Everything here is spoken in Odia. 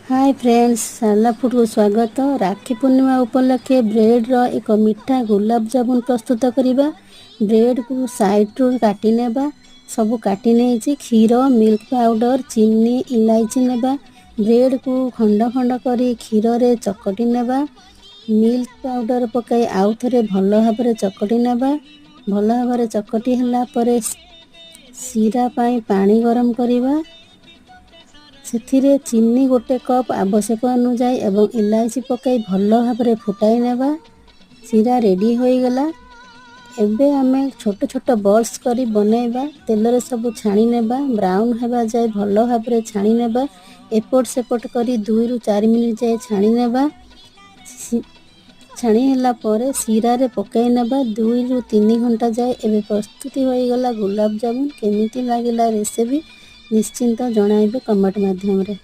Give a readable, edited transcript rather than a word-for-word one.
ହାଏ ଫ୍ରେଣ୍ଡସ୍, ସାରଲା ଫୁଡ଼କୁ ସ୍ୱାଗତ। ରାକ୍ଷୀ ପୂର୍ଣ୍ଣିମା ଉପଲକ୍ଷେ ବ୍ରେଡ଼ର ଏକ ମିଠା ଗୁଲାବଜାମୁନ ପ୍ରସ୍ତୁତ କରିବା। ବ୍ରେଡ଼କୁ ସାଇଡ଼ରୁ କାଟି ନେବା। ସବୁ କାଟି ନେଇଛି। କ୍ଷୀର, ମିଲ୍କ ପାଉଡ଼ର, ଚିନି, ଇଲାଇଚି ନେବା। ବ୍ରେଡ଼କୁ ଖଣ୍ଡ ଖଣ୍ଡ କରି କ୍ଷୀରରେ ଚକଟି ନେବା। ମିଲ୍କ ପାଉଡ଼ର ପକାଇ ଆଉ ଥରେ ଭଲ ଭାବରେ ଚକଟି ନେବା। ଭଲ ଭାବରେ ଚକଟି ହେଲା ପରେ ଶିରା ପାଇଁ ପାଣି ଗରମ କରିବା। ସେଥିରେ ଚିନି 1 କପ୍ ଆବଶ୍ୟକ ଅନୁଯାୟୀ ଏବଂ ଇଲାଇଚି ପକାଇ ଭଲ ଭାବରେ ଫୁଟାଇ ନେବା। ଶିରା ରେଡ଼ି ହୋଇଗଲା। ଏବେ ଆମେ ଛୋଟ ଛୋଟ ବଲ୍ସ କରି ବନେଇବା। ତେଲରେ ସବୁ ଛାଣି ନେବା। ବ୍ରାଉନ୍ ହେବା ଯାଏ ଭଲ ଭାବରେ ଛାଣି ନେବା। ଏପଟ ସେପଟ କରି 2ରୁ 4 ମିନିଟ୍ ଯାଏ ଛାଣି ନେବା। ଛାଣି ହେଲା ପରେ ଶିରାରେ ପକାଇ ନେବା 2ରୁ 3 ଘଣ୍ଟା ଯାଏ। ଏବେ ପ୍ରସ୍ତୁତି ହୋଇଗଲା ଗୁଲାବଜାମୁନ। କେମିତି ଲାଗିଲା ରେସିପି, ନିଶ୍ଚିନ୍ତ ଜଣାଇବେ କମେଣ୍ଟ ମାଧ୍ୟମରେ।